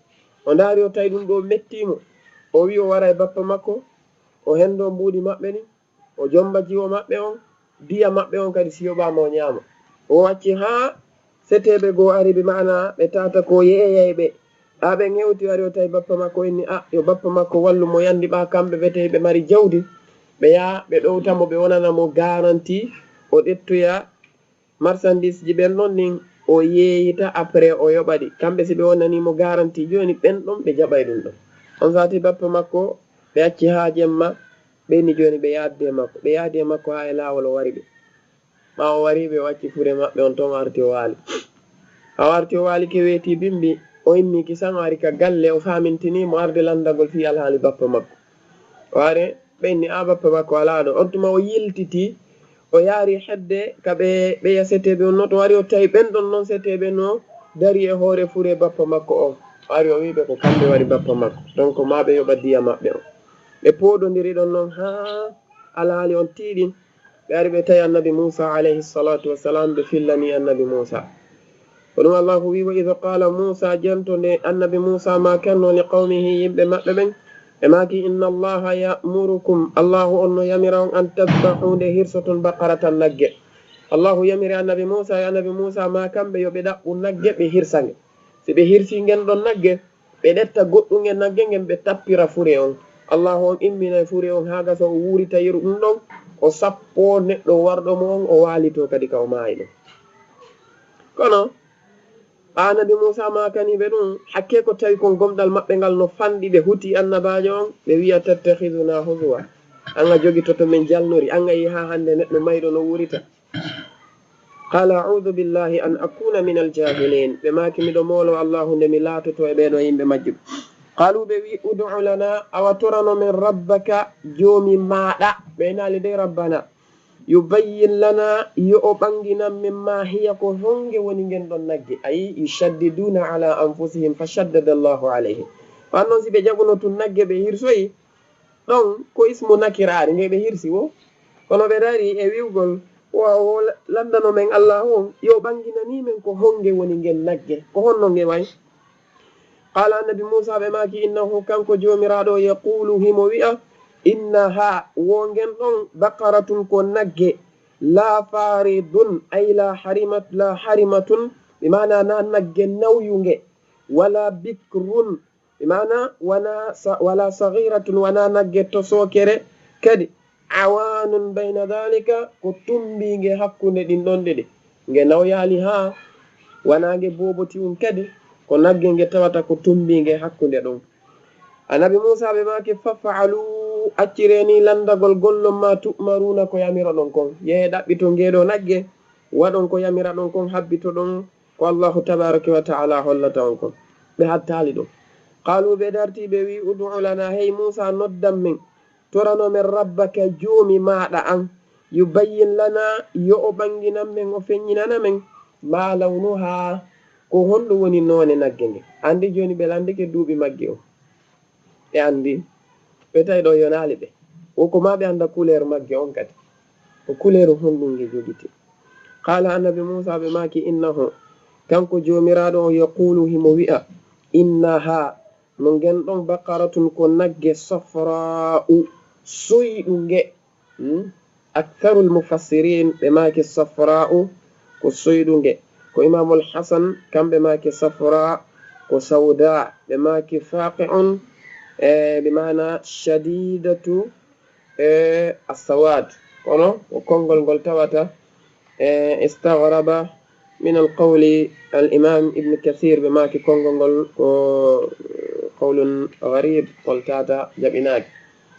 O ndaari o tawi ɗum ɗo mettii mo. O wi'i o wara e bappa makko, o henndoo mbuuɗi maɓɓe ɗin, o jommba jiwo maɓɓe on, diya maɓɓe on kadi si yoɓaama o ñaama. O acci haa seteeɓe goo ari, bi maana ɓe tata ko yeeyayɓe. Ɓaa ɓe ŋewti o ari o tawi bappa makko inni, a, yo bappa makko wallu mo yandi ɓaa kamɓe ɓe tawi ɓe mari jawdi. Ɓe yaha ɓe ɗowta mo, ɓe wonana mo garanti, o ƴettoya marchandise ji ɓen ɗon ɗin, o yeeyita, après o yoɓa ɗi. Kamɓe si ɓe wonanii mo garanti jooni, ɓen ɗon ɓe jaɓay ɗum ɗon. On saati bappa makko Ɓe acci haa jemma, ɓe inni jooni ɓe yaadde e makko. Ɓe yaadi e makko haa e laawol o wari ɓe. Ɓaawo o wari ɓe, o acci fure maɓɓe on ton, o arti o waali. Haa o arti o waali ki weeti bimbi, o immi kisan, o ari ka galle, o faamintini mo arde lanndagol fii alhaali bappa makko. O ari, ɓe inni, "A bappa makko alaa ɗo." On tuma o yiltiti, o yaari hedde ka ɓe, ɓe ya seteeɓe on no, to wari o tawi ɓen ɗon non seteeɓe no dari e hoore fure bappa makko on. O ari o wi'i ɓe ko kamɓe wari bappa makko. Donc maa ɓe yoɓa diya maɓɓe on. Ɓe pooɗondiri ɗon non haa alhaali on tiiɗi. Ɓe ari ɓe tawi Annabi Muusa alayhi salatu wassalam, ɓe fillani Annabi Muusa. Ko ɗum Allahu wi, "Wa idh qala Muusa," janto nde Annabi Muusa maakanno, "li qawmihi," yimɓe maɓɓe ɓen, ɓe maaki, "Inna Allaha ya'murukum," Allahu on no yamira on, "an tadhbahu," nde hirsoton, "baqaratan," nagge. Allahu yamiri Annabi Muusa, e Annabi Muusa maakan ɓe yo ɓe ɗaɓɓu nagge, ɓe hirsa nge. Si ɓe hirsi ngen ɗon nagge, ɓe ɗetta goɗɗunge nagge ngen, ɓe tappira fure on. Allahu on imminay fure on haa gasa, o wuurita yeru ɗum ɗon, o sappo neɗɗo warɗo mo on, o waalito kadi ka o maayi ɗon. Kono, ɓa Annabi Muusa maakani ɓe ɗum, hakke ko tawi kon gomɗal maɓɓe ngal no fanɗi, ɓe huti Annabaajo on, ɓe wi'a, "Tattakhidhuna huzuwa. An a jogitoto men jalnori, an a yi haa hannde neɗɗo mayɗo no wuurita?" Qala, "A'udhu billahi an akuna min al-jahilin." Ɓe maaki, "Miɗo moolo Allahu nde mi laatoto e ɓee ɗoo yimɓe majjuɓe." Qalu, ɓe wi, "Ud'u lana," awa torano men, "rabbaka," joomi maaɗa. Ɓe naali dey, "rabbana." "Yubayyin lana," yo o ɓanginan men, "ma hiya," ko honge woni ngen ɗon nagge. Ayi, yushaddiduna ala anfusihim, fashaddada Allahu alayhim. Wan non si ɓe jaɓuno tun nagge ɓe hirsoyi, ɗon ko ismu nakiraari nge ɓe hirsi wo. Kono ɓe dari e wi'ugol, "Wo, wo landano men Allahu on, yo ɓanginani men ko honge woni ngen nagge, ko honno nge way?" Qala Annabi Muusa ɓe maaki, "Innahu," kanko Joomiraaɗo, "yaqulu," himo wi'a, "Innaha," wo ngen ɗon, "baqaratun," ko nagge, "la faridun," ay la harimat, "la harimatun," bi maana na nagge nawyunge, "wala bikrun," bi maana wana sa-, "wala saghiratun," wana nagge tosookere kadi, "awanun bayna dhalika," ko tumbiinge hakkunde ɗin ɗon ɗiɗi. Nge nawyaali haa wana nge booboti un kadi, ko nagge nge tawata ko tumbiinge hakkunde ɗon. Annabi Muusa ɓe maaki, "Faf'alu," acciree ni landagol gollon ma, "tu'maruna," ko yamiroɗon kon. Yehee ɗaɓɓiton ngee ɗoo nagge, waɗon ko yamiraɗon kon, habbitoɗon ko Allahu tabaraka wa ta'ala hollata on kon. Ɓe hattaali ɗum. Qalu, ɓe darti, ɓe wi, "Ud'u lana," hey Muusa, noddan men, torano men, "rabbaka," joomi maaɗa an, "yubayyin lana," yo o ɓanginan men, o feññinana men, "ma lawnuha," ko honɗum woni noone nagge nge. Anndi jooni ɓe lanndike duuɓi magge o. Ɓe anndi, ɓe tawi ɗo yonaali ɓe. Wo ko ma ɓe annda couleur magge on kadi. Ko couleur honɗum nge jogiti. Qala Annabi Muusa ɓe maaki, "Innahu," kanko Joomiraaɗo on, "yaqulu," himo wi'a, "Innaha," no ngen ɗon, "baqaratun," ko nagge, "safra'u," soyɗunge. Hmm? Aktharul mufassirin ɓe maaki safra'u ko soyɗunge. Ko Imaamul Hasan kamɓe maaki safra ko sawda, ɓe maaki faqi'un, e, bi maana shadidatu, e, as-sawad. Kono ko konngol ngol tawata, e, istaghraba min al-qawli, al-Imam Ibn Kathir ɓe maaki konngol ngol ko qawlun gharib, ngol tata jaɓinaaki.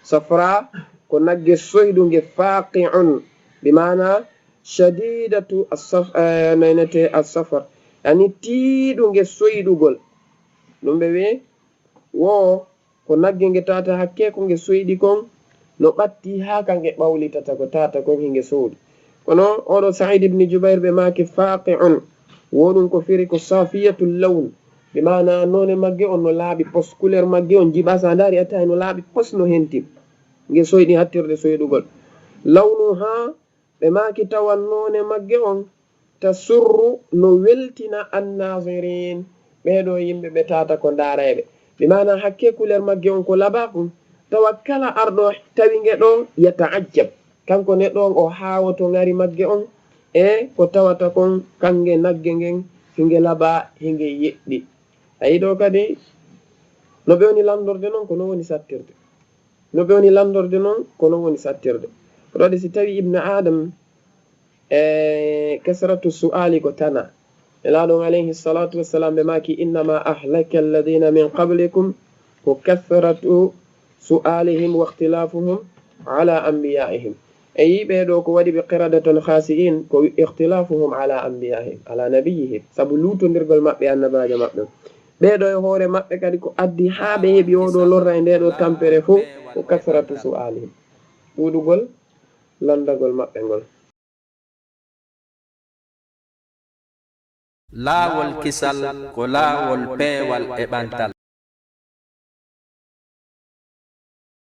Safra ko nagge soyɗunge, faqi'un, bi maana shadidatu as-saf-, eh, naynete as-safar, yani tiiɗunge soyɗugol. Ɗum ɓe wi wo ko nagge nge tata hakke ko nge soyɗi kon, no ɓatti haa ka nge ɓawlitata ko tata kon hinge sowɗi. Kono oɗo Sa'id ibn Jubair ɓe maaki faqi'un, wo ɗum ko firi ko safiyatul lawn, bi maana noone magge on no laaɓi pos, couleur magge on jiɓa sa ndaari a tawi no laaɓi pos, no henti. Nge soyɗi hattirde soyɗugol. Lawnuha, ɓe maaki tawan noone magge on, tasurru, no weltina annazirin, ɓee ɗoo yimɓe ɓe tata ko ndaarayɓe. Bi maana hakke couleur magge on ko labakun, tawa kala arɗo tawi nge ɗo, yata'ajjab. Kanko neɗɗo on o haawoto ngari magge on, e ko tawata kon kange nagge ngen, hinge laba, hinge yeɗɗi. A yi ɗo kadi, no ɓe woni lanndorde non, ko no woni sattirde. No ɓe woni lanndorde non, ko no woni sattirde. Ko ɗo de si tawi Ibn Adam, e, kasratu su'ali ko tana. Nelaaɗo on alayhi salatu wassalam ɓe maaki, "Innama ahlaka alladhina min qablikum," ko kasratu سؤالهم واختلافهم على أنبيائهم. Eyi, ɓee ɗoo ko waɗi ɓe qiradatan khasi'in, ko ikhtilafuhum ala anbiya'ihim, ala nabiyihim, sabu luutondirgol maɓɓe annabaajo maɓɓe. Ɓee ɗoo e hoore maɓɓe kadi ko addi haa ɓe heɓi oo ɗoo lorra e ndee ɗoo tampere fof ko kasratu su'alihim, ɗuuɗugol lanndagol maɓɓe ngol. Laawol kisal ko laawol peewal e ɓantal.